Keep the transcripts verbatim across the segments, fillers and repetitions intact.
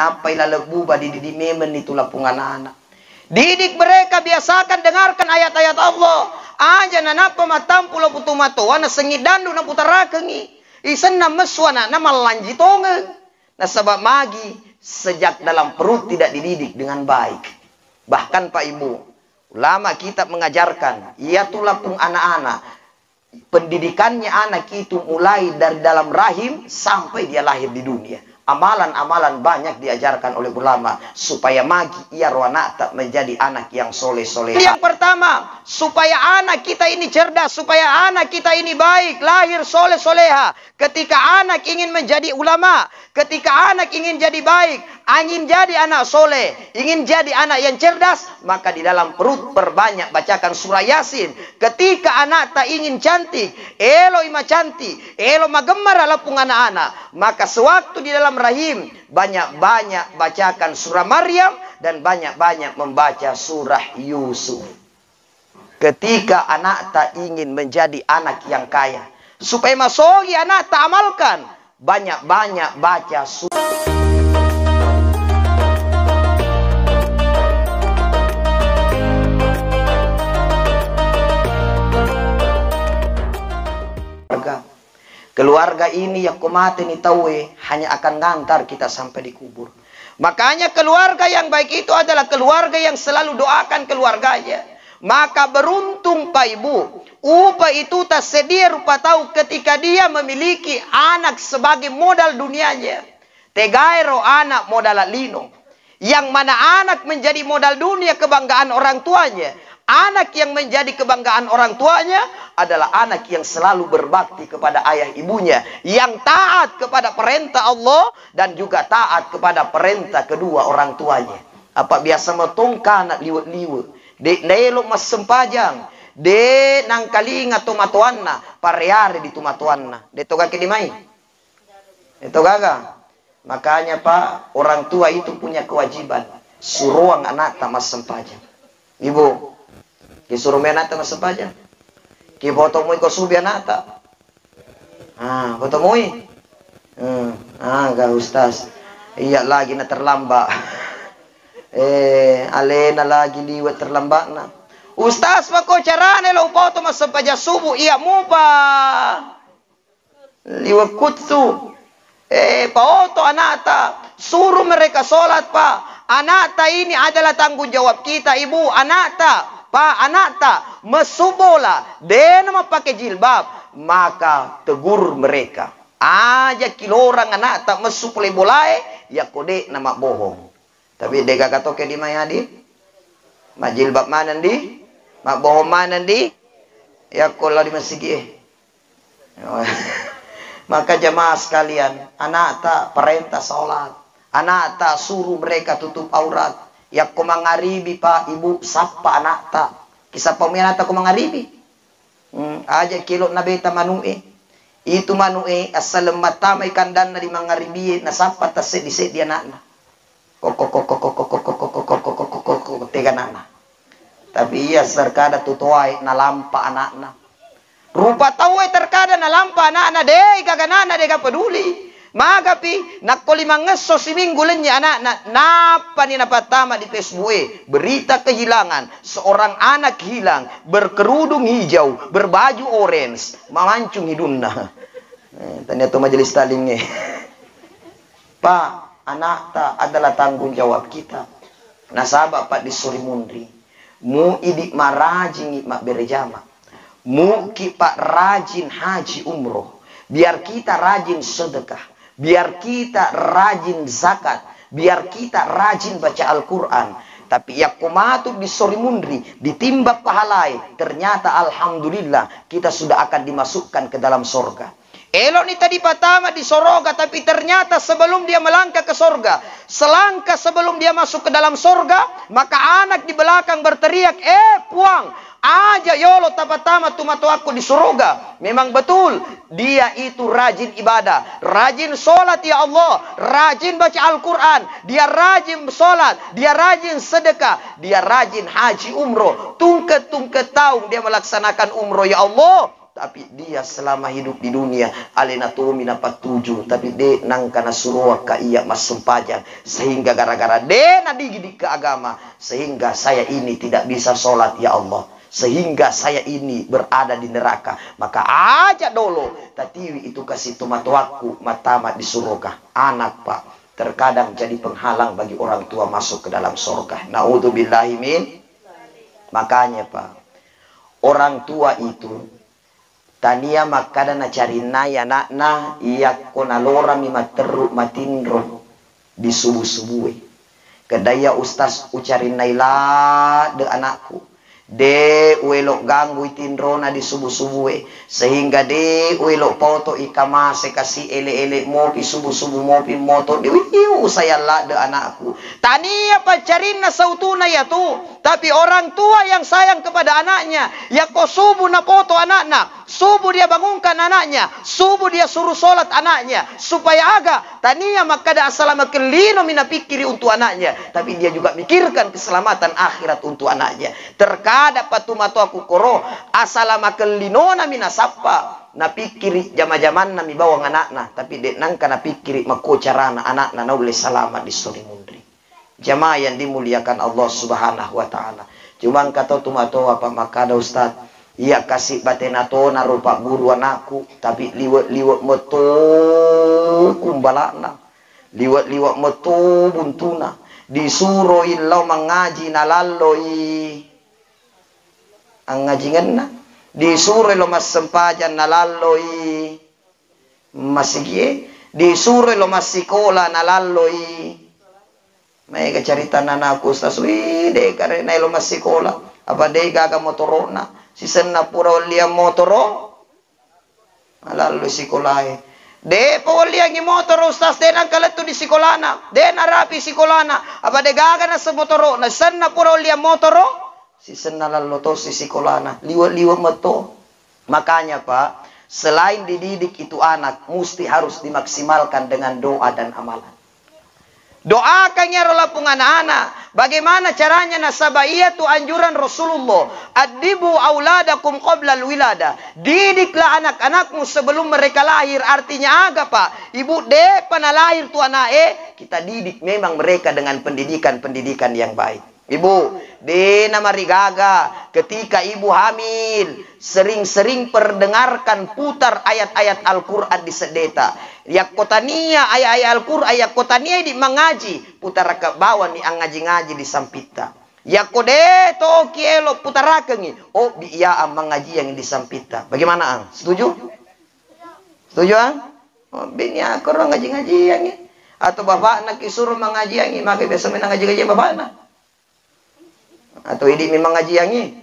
Nappai laleng buba dididik memenni tu lapung anak-anak. Didik mereka, biasakan dengarkan ayat-ayat Allah. Aja nanappa mattampu lao pu tomatoa, nasengngi dandu naputarakengngi. Isenna messu anakna mallanji tongeng. Nasaba magi? Sejak dalam perut tidak dididik dengan baik. Bahkan Pak Ibu, ulama kita mengajarkan, iya tu lapung anak-anak, pendidikannya anak itu mulai dari dalam rahim sampai dia lahir di dunia. Amalan-amalan banyak diajarkan oleh ulama supaya magi iyaro anakta menjadi anak yang soleh-soleh. Yang pertama, supaya anak kita ini cerdas, supaya anak kita ini baik, lahir soleh-soleha. Ketika anak ingin menjadi ulama, ketika anak ingin jadi baik, ingin jadi anak soleh, ingin jadi anak yang cerdas, maka di dalam perut perbanyak bacakan surah Yasin. Ketika anakta ingin cantik, eloi macantik, elo magemmara lapung anak-anak, maka sewaktu di dalam rahim banyak-banyak bacakan surah Maryam dan banyak-banyak membaca surah Yusuf. Ketika anakta ingin menjadi anak yang kaya, supaya masogi anakta amalkan, banyak-banyak baca su-, Keluarga ini yakko mateni tauwe hanya akan ngantar kita sampai di kubur. Makanya keluarga yang baik itu adalah keluarga yang selalu doakan keluarganya. Maka beruntung Pak Ibu, upa itu tassedia rupa tau ketika dia memiliki anak sebagai modal dunianya. Tegaero anak modal lino. Yang mana anak menjadi modal dunia kebanggaan orang tuanya. Anak yang menjadi kebanggaan orang tuanya adalah anak yang selalu berbakti kepada ayah ibunya, yang taat kepada perintah Allah dan juga taat kepada perintah kedua orang tuanya. Apa biasa matongka anak liwe-liwe, de naelo massempajang, de nangkalinga tomatoanna, pareare di tomatoanna. De to gake di mai. Itu gaga. Makanya, Pak, orang tua itu punya kewajiban suruang anakta massempajang. Ibu, kisuru mai anakta massempajang. Kifoto mui ko subi anakta. Ah, foto mui. Hmm, ah, ga Ustaz. Iya lagi na terlambat. Eh, alena lagi liwe terlambatna. Ustaz, mako carane lo foto massempajang subuh, iya mupa. Liwekkuttu. Eh, paoto anakta. Suruh mereka sholat, Pak. Anakta ini adalah tanggung jawab kita, Ibu. Anakta, Pak, anakta. Messu bola. Dena mappake jilbab. Maka tegur mereka. Aja kilorang anakta messu pole bolae, yakko de na mabbohong. Tapi degaga toke di mai adi? Majilbab maneng di? Mabbohong maneng di? Yakko lao di masigi e. Maka jamaah sekalian, anakta perintah sholat, anakta suruh mereka tutup aurat. Yakko mangaribi, Pak, Ibu, sappa anakta. Kisappa mui anakta ko mangaribi. Hmm, aja kelo nabeta manu'e. Itu manu'e assaleng mattamai kandanna di mangaribie, nasappa tasseddi-seddi anakna. Kokko, kokko, kokko, kokko, kokko, kokko, kokko, kokko, tega anakna. Tapi iya terkadang tu toae nalampa anakna. Rupa tauwe terkadang nalampa anakna, dei gaga anakna, dega peduli. Magapi, nakko limangngesso siminggu lennye anakna, nappani napattama di Facebook e, berita kehilangan seorang anak hilang, berkerudung hijau, berbaju orange, mamancung hidunna. Eh, tania to majelis talingnge. Pak, anakta adalah tanggung jawab kita. Nasaba, Pak, di suri munri, mu idi marajingi mabbere jama. Muki, Pak, rajin haji umroh, biar kita rajin sedekah, biar kita rajin zakat, biar kita rajin baca Al-Quran. Tapi yakko matu di sori munri, ditimbang pahalai, ternyata alhamdulillah kita sudah akan dimasukkan ke dalam sorga. Eloni tadi patama di soroga, tapi ternyata sebelum dia melangkah ke sorga, selangkah sebelum dia masuk ke dalam sorga, maka anak di belakang berteriak, "Eh, Puang, aja yolo tapatama tu matoakku di suruga." Memang betul, dia itu rajin ibadah, rajin sholat, ya Allah, rajin baca Al-Quran, dia rajin sholat, dia rajin sedekah, dia rajin haji umroh. Tungke-tungke tahun dia melaksanakan umroh, ya Allah. Tapi dia selama hidup di dunia, alena tomi napattuju, tapi de nangka nasuroakka iya massempajang, sehingga gara-gara de nadidikke agama, sehingga saya ini tidak bisa sholat, ya Allah, sehingga saya ini berada di neraka. Maka aja dolo tatiwi itu kasi tomatoakku matama di suroga. Anak, Pak, terkadang jadi penghalang bagi orang tua masuk ke dalam sorga. Naudzubillahi min. Makanya, Pak, orang tua itu tania makkada nacarinnai anakna, iyakko nalorami matterru matinro di subu-subue. Kedaya, Ustaz, ucarinnai ladde anakku. De uelo ganggui tinrona di subu-subue, sehingga de uelo poto ikamase kasi ele-ele mopi subu-subu mopi moto di wiu sayang ladde anakku. Tania paccarinna sautuna yatu, tapi orang tua yang sayang kepada anaknya, yakko subu napoto anakna, subuh dia bangunkan anaknya, subuh dia suruh sholat anaknya, supaya aga? Tania makkada assalama kellinomi napikkiri untuk anaknya, tapi dia juga mikirkan keselamatan akhirat untuk anaknya. Terkadang patumatoaku koro, assalama kellinonami nasappa, napikkiri jama-jamannami bawang anakna, tapi de nangka napikkiri makko carana anakna naulle salama di sori munri. Jamaah yang dimuliakan Allah Subhanahu wa Ta'ala. Cuma engka to tumatoa, Pak, makkada, Ustaz, iya kasi batena tona ro Pak Guru anakku, tapi liwe-liwe meto kumbalana, liwe-liwe meto buntuna. Disuro illau mangaji nalalloi angngajingenna, disuro lo massempajang nalalloi masigie, disuro lo massikola nalalloi. Maega caritana anakku, Ustaz, wih, de kare naelo massikola, apa de gaga motoro'na, sisenna pura welliang motoro, nalalloi sikolae. De pa welliangi motoro, Ustaz, de nangka lettu di sikolana, de narapi sikolana, apa de gaga nasse motoro'na, sisenna pura welliang motoro, sisenna lallo tosi sikolana, liwe-liwe meto. Makanya, Pak, selain dididik itu anak, mesti harus dimaksimalkan dengan doa dan amalan. Doakan ya lapung anak-anak. Bagaimana caranya? Nasaba iya tu anjuran Rasulullah, "Addibu auladakum qabla al-wilada." Didiklah anak-anakmu sebelum mereka lahir. Artinya aga, Pak? Ibu, depa nalahir tu anak e, kita didik memang mereka dengan pendidikan-pendidikan yang baik. Ibu, de namarigaga ketika ibu hamil, sering-sering perdengarkan, putar ayat-ayat Al-Quran di seddeta. Yakko tania ayat-ayat Al-Quran, yakko tania idi mangaji, putarakka bawani angaji-ngaji di sampitta. Yakko de toki elo putarakengi, obbi iya mangajiang di sampitta. Bagaimana, Ang? Setuju? Setuju, Ang? Obbi ni akkoro ngaji-ngajiangi. Atau bapakna kisuro mangajiangi, maka biasa main ngaji-ngajiang bapakna. Atau idi memang ngajiangi.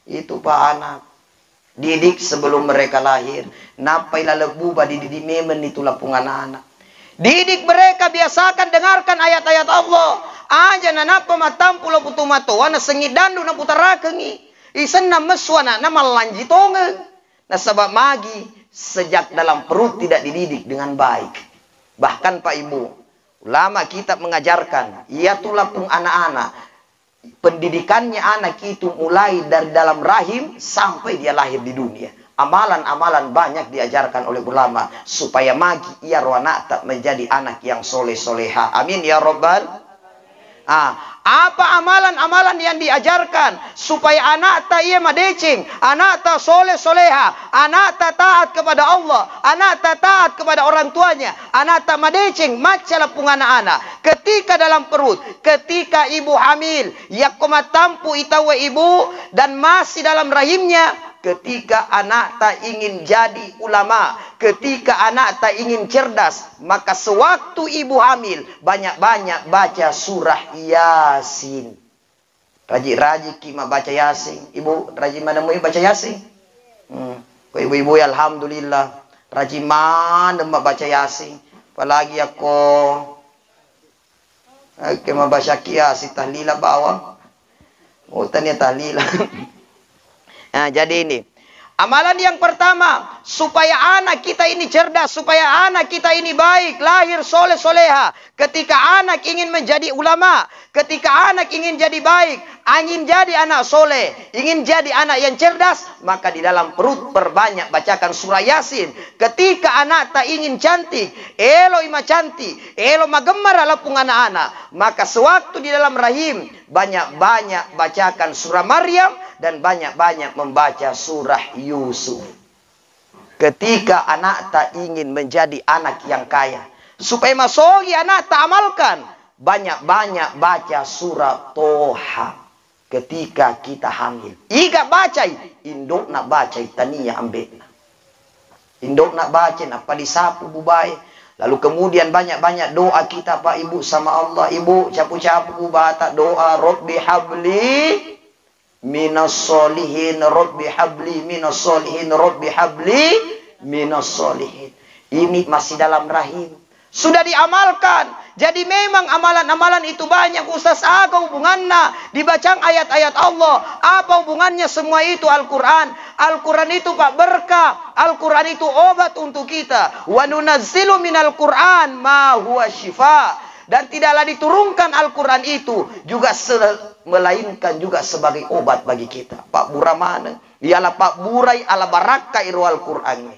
Itu pa anak. Didik sebelum mereka lahir. Nappai laleng buba dididik memeng itu lapung anak-anak. Didik mereka, biasakan dengarkan ayat-ayat Allah. Aja nanappa mattampu lo putu matoa nasengi dandu naputarakengi. Isenna messu anakna mallanji tongeng. Nasaba magi sejak dalam perut tidak dididik dengan baik. Bahkan Pak Ibu, ulama kita mengajarkan, iya tu lapung anak-anak, pendidikannya anak itu mulai dari dalam rahim sampai dia lahir di dunia. Amalan-amalan banyak diajarkan oleh ulama supaya magi iyaro anakta menjadi anak yang soleh-soleha. Amin ya rabbal. Ah, apa amalan-amalan yang diajarkan supaya anakta iya madeceng, anakta soleh-soleha, anakta taat kepada Allah, anakta taat kepada orang tuanya, anakta madeceng, macca lapung anak-anak. Ketika dalam perut, ketika ibu hamil, yakko mattampu itawe ibu dan masih dalam rahimnya, ketika anakta ingin jadi ulama, ketika anakta ingin cerdas, maka sewaktu ibu hamil, banyak-banyak baca surah Yasin. Raji-rajiki mabbaca Yasin. Ibu, rajin manemui baca Yasin? Hmm. Ko ibu-ibu, alhamdulillah, rajin maneng mabbaca Yasin. Apalagi yakko, eh, ke mabbaca Yasin, tahlila bawang. Utani tahlila. Nah, jadi ini, Amalan yang pertama, supaya anak kita ini cerdas, supaya anak kita ini baik, lahir soleh soleha. Ketika anak ingin menjadi ulama, ketika anak ingin jadi baik, ingin jadi anak soleh, ingin jadi anak yang cerdas, maka di dalam perut perbanyak bacakan surah Yasin. Ketika anak tak ingin cantik, elo ima cantik, elo magemmara lapung anak-anak, maka sewaktu di dalam rahim, banyak-banyak bacakan surah Maryam dan banyak-banyak membaca surah Yusuf. Ketika anakta ingin menjadi anak yang kaya, supaya masogi anakta amalkan, banyak-banyak baca surah Toha. Ketika kita hamil, iga bacai, indokna bacai, tania ambekna. Indokna baca, nappa disapu bubae. Lalu kemudian banyak-banyak doa kita, Pak, Ibu, sama Allah. Ibu, capu-capu bubata, doa, "Rabbi habli minas solihin, Rabbi habli minas solihin, Rabbi habli minas solihin." Ini masih dalam rahim. Sudah diamalkan. Jadi memang amalan-amalan itu banyak, Ustaz. Aga hubunganna? Dibacang ayat-ayat Allah. Apa hubungannya semua itu Al-Quran? Al-Quran itu, Pak, berkah. Al-Quran itu obat untuk kita. "Wa nunazzilu minal Quran ma huwa syifa." Dan tidaklah diturunkan Al-Quran itu juga se-, melainkan juga sebagai obat bagi kita. Pabbura maneng. Ialah pabburai ala barakka iro Al-Quran.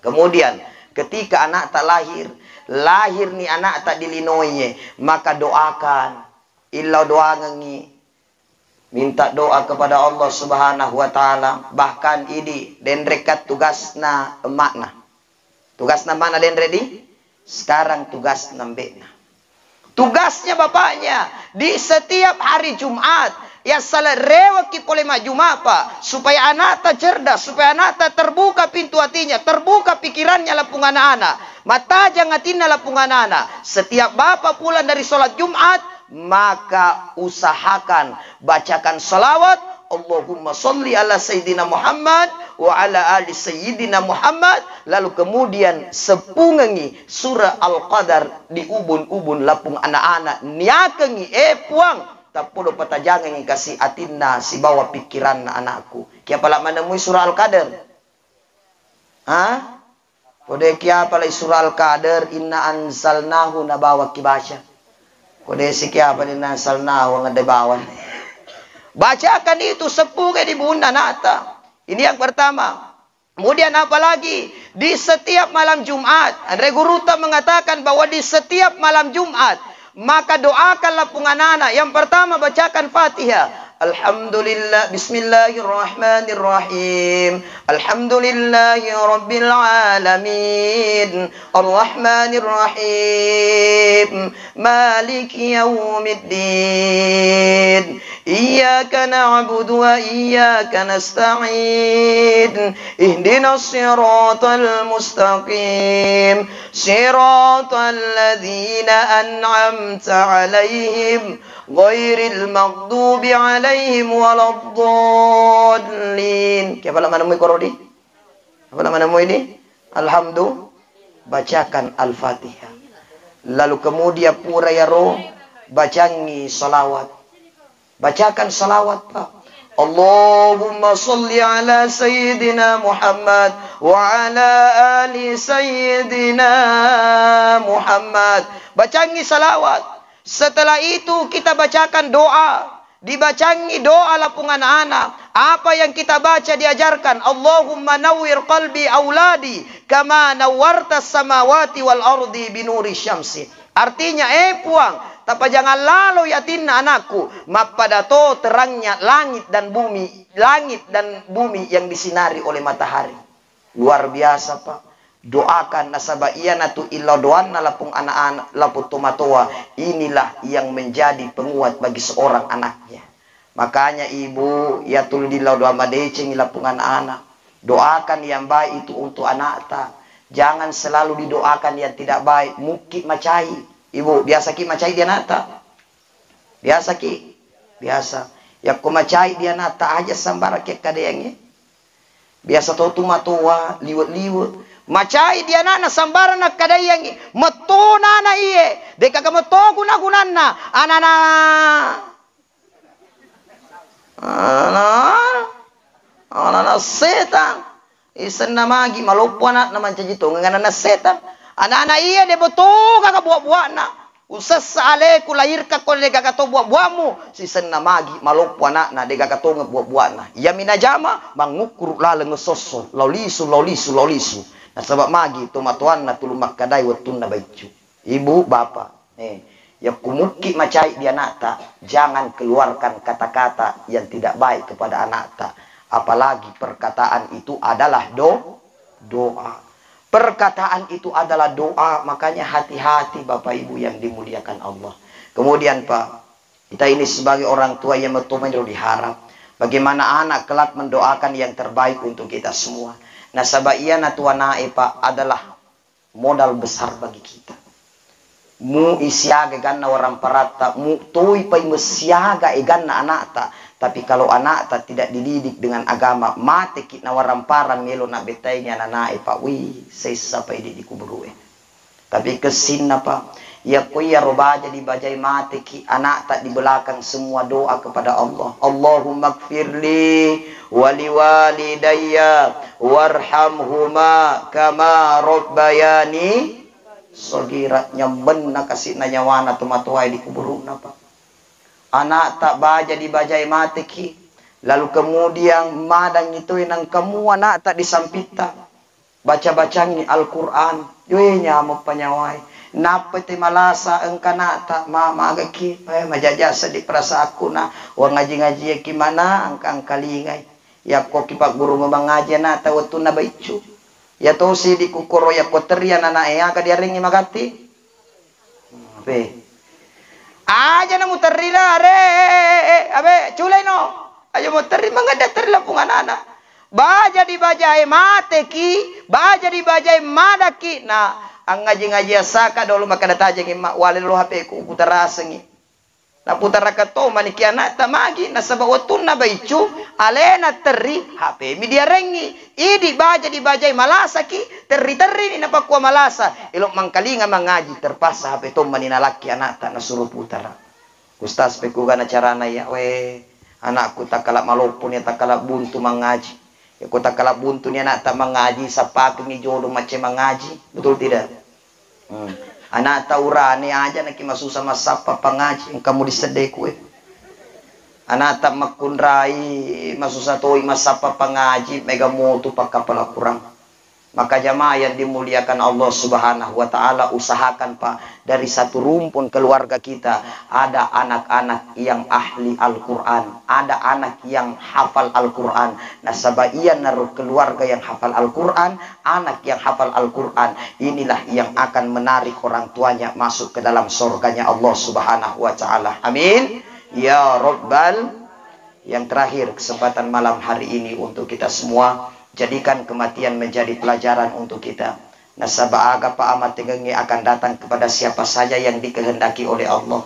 Kemudian, ketika anakta lahir, lahir ni anakta di linoe, maka doakan, illau doangengngi, minta doa kepada Allah Subhanahu wa Ta'ala. Bahkan idi denrekkan tugasna emakna. Tugasna emakna denre di, sekarang tugasna mbekna. Tugasnya bapaknya di setiap hari Jumat, ya, salerewaki pole majjuma, Pak, supaya anakta cerdas, supaya anakta terbuka pintu hatinya, terbuka pikirannya lapung anak-anak, matajang hatinna lapung anak-anak. Setiap bapak pulang dari sholat Jumat, maka usahakan bacakan salawat, "Allahumma sholli ala Sayyidina Muhammad wa ala ali Sayyidina Muhammad." Lalu kemudian sepungengi surah Al-Qadar di ubun-ubun lapung anak-anak, niakengngi, "Eh Puang, tappodo patajangengngi kasi atinna sibawa pikiranna anakku." Kiapala manemui surah Al-Qadar? Ha? Kode kiapala surah Al-Qadar, "Inna anzalnahu" nabawakki baca. Kode sikiapala "Inna anzalnahu" ngedde bawang. Bacakan itu, sepunge di bunda anakta. Ini yang pertama. Kemudian apalagi di setiap malam Jumat, anre guruta mengatakan bahwa di setiap malam Jumat, maka doakan lapung anak-anak. Yang pertama, bacakan Fatihah. Alhamdulillah, bismillahirrahmanirrahim. Alhamdulillahi rabbil alamin. Arrahmanirrahim. Maliki yaumiddin. Iyyaka na'budu wa iyyaka nasta'in. Ihdinas siratal mustaqim. Siratal ladzina an'amta 'alaihim ghairil maghdubi 'alaihim waladdallin. Kiapala manemui koro di? Apa nama nemu ini? Alhamdulillah. Bacakan Al-Fatihah. Lalu kemudian pura yaro, bacangi salawat. Bacakan salawat, Pak. Allahumma salli ala Sayyidina Muhammad wa ala ali Sayyidina Muhammad. Bacangi salawat. Setelah itu kita bacakan doa. Dibacangi doa lapung anak-anak. Apa yang kita baca diajarkan, "Allahumma nawwir qalbi auladi kama nawwartas samawati wal ardi binuri syamsi." Artinya, "Eh Puang, tapajangan lalo yatinna anakku, mappada to terangnya langit dan bumi, langit dan bumi yang disinari oleh matahari." Luar biasa, Pak. Doakan, nasaba iyanatu illau doanna lapung anak-anak, lapung tomatoa, inilah yang menjadi penguat bagi seorang anaknya. Makanya ibu, ya tuli dillau doa madecengi lapung anak-anak. Doakan yang baik itu untuk anakta. Jangan selalu didoakan yang tidak baik. Mukki macai. Ibu, biasaki macai di anakta? Biasaki? Biasa. Yakko macai di anakta aja sambarang kekkadayangnge. Biasa to tu matoa liwe-liwe. Macai di anakna sambarang nakkadayangngi. Metto nana iye. Deka ka metto guna-gunanna. Anana. Ana. Anana setang. Isenna magi maloppo ana'na mancaji tongeng anana setang. Anak-anak iya de botogaga buak-buakna. Usessa aleku lahirka ko degaga to buak-buakmu. Sisenna magi maloppo ana'na degaga tongeng buak-buakna. Iyami najama mangukkuru laleng sosso. Lao lisu, lao lisu, lao lisu. Nasaba magi tomatoanna tulu makkadai wettunna baiccu. Ibu, bapak, eh, yakko mukki macai di anakta, jangan keluarkan kata-kata yang tidak baik kepada anakta. Apalagi perkataan itu adalah do-, doa. Perkataan itu adalah doa, makanya hati-hati Bapak Ibu yang dimuliakan Allah. Kemudian Pak, kita ini sebagai orang tua yang betul-betul diharap bagaimana anak kelak mendoakan yang terbaik untuk kita semua. Nasaba iyana tu anae Pak adalah modal besar bagi kita. Mu isiaga eganna waramparatta, mu toi pai messiaga eganna anakta. Tapi kalau anakta tidak dididik dengan agama, mateki nawaramparang melo nabbettaini ananae, Pak, wih, sessa pai di, di kuburue. Tapi kessinna, Pak, yakko iyaro baja dibajai mateki, anakta di belakang semua doa kepada Allah. Allahumma gfirli waliwalidayya warhamhuma kama rabbayani shaghira. Nyambenna kasi'na nyawana tomatoae di kuburunna, Pak. Anakta baja dibajai mateki, lalu kemudian madangi toi nangkamua anakta di sampitta. Baca-bacangi Al-Quran. Yoi, nyameng panyawae. Nappa te malasa engka anakta, ma-, magaki, eh, majaja seddi perasaanku na, wangaji-ngajiaki mana, angka-angkalingai. Yakko ki pagguru mangaji anakta wettunna baiccu. Iya tosi di kukoro yakko terri anak-anak e, aga diarengngi magatti? Ape. Aja na muterri la, are, eh, eh, eh, abe, culai no. Aja muterri, mangada terri lapung anak-anak. Baja dibajae mateki, baja dibajae madaki, na angaji-ngaji asaka dolo makkada tajengi ma, wale lo H P ku, kutarasengi. Naputaraka to maniki anakta magi, nasaba wettunna baiccu, alena terri, H P mi diarengngi. Idi baja dibajai malasaki, terri-terrini napakkua malasa, elo mangkalinga mangaji, terpaksa H P tommani nalakki anakta nasuro putara. Ustaz, pekugana carana iya? We, anakku takkala maloppo ni, takkala buntu mangaji. Yakko takkala buntu ni anakta mangaji, sappakengngi jodo macce mangaji. Betul tidak? Hmm. Anakta urane aja naki masusa massappa pangaji, engka mu diseddekue. Anakta makkunrai masusa toi massappa pangaji, mega motu pakkapala kurang. Maka jamaah yang dimuliakan Allah Subhanahu wa Ta'ala, usahakan, Pak, dari satu rumpun keluarga kita ada anak-anak yang ahli Al-Quran, ada anak yang hafal Al-Quran. Nasaba iyanaro keluarga yang hafal Al-Quran, anak yang hafal Al-Quran, inilah yang akan menarik orang tuanya masuk ke dalam surganya Allah Subhanahu wa Ta'ala. Amin. Ya Rabbal. Yang terakhir, kesempatan malam hari ini untuk kita semua, jadikan kematian menjadi pelajaran untuk kita. Nasaba aga pa amatengengnge akan datang kepada siapa saja yang dikehendaki oleh Allah.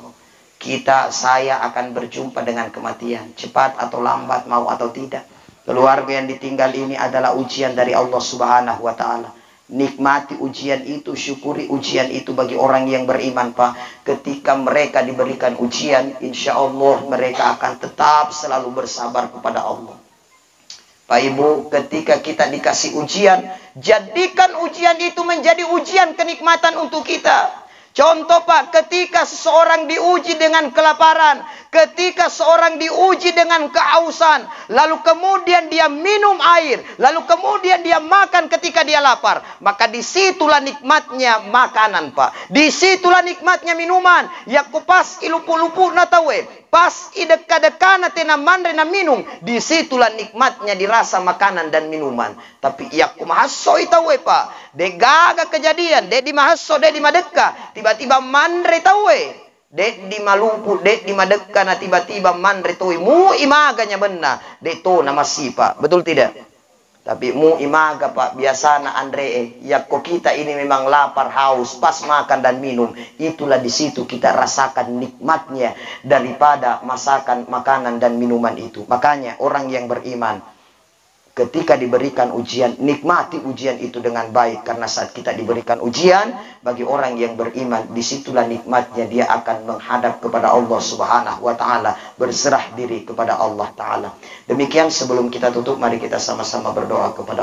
Kita, saya akan berjumpa dengan kematian, cepat atau lambat, mau atau tidak. Keluarga yang ditinggal ini adalah ujian dari Allah Subhanahu wa Ta'ala. Nikmati ujian itu, syukuri ujian itu bagi orang yang beriman, Pak. Ketika mereka diberikan ujian, insya Allah mereka akan tetap selalu bersabar kepada Allah. Pak Ibu, ketika kita dikasih ujian, jadikan ujian itu menjadi ujian kenikmatan untuk kita. Contoh, Pak, ketika seseorang diuji dengan kelaparan, ketika seorang diuji dengan kehausan, lalu kemudian dia minum air, lalu kemudian dia makan ketika dia lapar, maka disitulah nikmatnya makanan, Pak. Disitulah nikmatnya minuman. Yakko pas ilupu-lupuna tauwe, pas idekka-dekkana tena manre na minum, disitulah nikmatnya dirasa makanan dan minuman. Tapi yakko mahassoi tauwe, Pak, de gaga kejadian, de dimahasso, de dimadekka, tiba-tiba manre tauwe, de dimalupu, de dimadekka, na tiba-tiba manre toi, mui maga nyabenna, de to na masipa. Betul tidak? Tapi mui maga, Pak, biasana anre e. Yakko kita ini memang lapar, haus, pas makan dan minum, itulah di situ kita rasakan nikmatnya daripada masakan, makanan dan minuman itu. Makanya orang yang beriman, Ketika diberikan ujian, nikmati ujian itu dengan baik, karena saat kita diberikan ujian, bagi orang yang beriman, disitulah nikmatnya dia akan menghadap kepada Allah Subhanahu wa Ta'ala, berserah diri kepada Allah Ta'ala. Demikian, sebelum kita tutup, mari kita sama-sama berdoa kepada